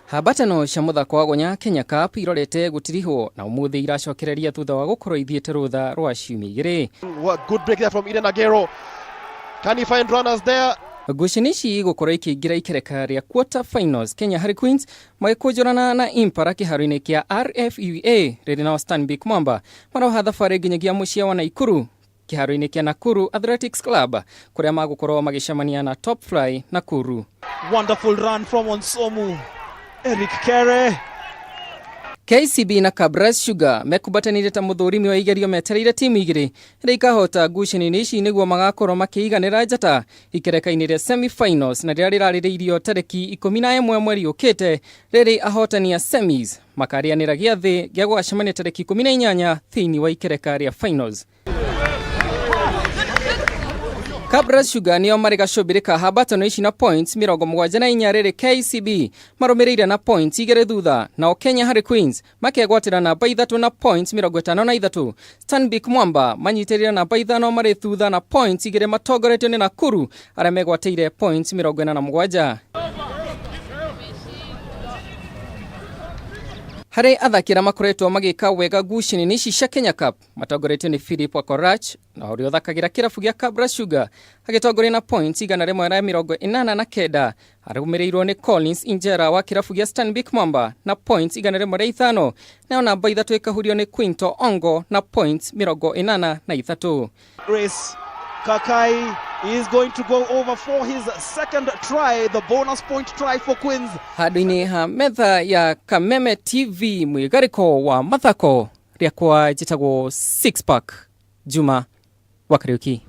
Hambatano cia mũthako wa gonya Kenya Cup irorete gũtirihwo na ũmũthĩ iracokereria thutha wa gũkorwo ithiĩte rũtha rwa ciumia igĩrĩ. What good break there from Eden Agero. Can he find runners there? Ngucanio ici igũkorwo ikĩingĩra ikereka rĩa quarter finals Kenya Harlequins magĩkũnjũrana na Impala kĩharo-inĩ kĩa RFUEA rĩrĩ nao Stanbic Mwamba maroha thabarĩ nginyagia mũciĩ wa Naikuru kĩharo-inĩ kĩa Nakuru Athletics Club kũrĩa magũkorwo magĩcemania na Top Fly Nakuru. Wonderful run from Onsomu. Eric Kere. KCB na Kabras Sugar mekumbatanĩire ta mũthũrimi wa igerio metereire timu igĩrĩ iria ikahota ngucanio-inĩ ici nĩguo magakorwo makĩiganĩra njata ikereka-inĩ rĩa semi-finals na rĩrĩa rĩrarĩrĩirio tarĩki 11 mweri ũkĩte rĩrĩ ahotani a semis makarĩanĩra gĩathĩ gĩa gũgacemania tarĩki 18 thĩinĩ wa ikereka rĩa finals. Kabras Sugar nĩo marĩ gacũmbĩrĩ ka hambatano ici na points 74 rĩrĩ KCB marũmĩrĩire na points 2 thutha, nao Kenya Harlequins makegwatĩra namba 3 na points 53. Stanbic Mwamba manyitĩrĩire namba 5 marĩ thutha na points 2 matongoretio nĩ Nakuru arĩa megwatĩire points 47. Harĩ athaki arĩa makoretwo magĩka wega ngucanio-inĩ ici cia Kenya Cup matongoretio nĩ Philip Wakorach na ũrĩa ũthakagĩra kĩrabu gĩa Kabras Sugar agĩtongoria na points 189, arũmĩrĩirwo nĩ Collins Injera wa kĩrabu gĩa Stanbic Mwamba na points 105, nayo namba 3 ĩkahurio nĩ Quinto Ongo na points 83. Grace Kakai is going to go over for his second try, the bonus point try for Quins. Handũ-inĩ ha metha ya Kameme TV mwĩgarĩko wa mathako rĩakwa njĩtagwo Six Pack Juma wa Kariuki.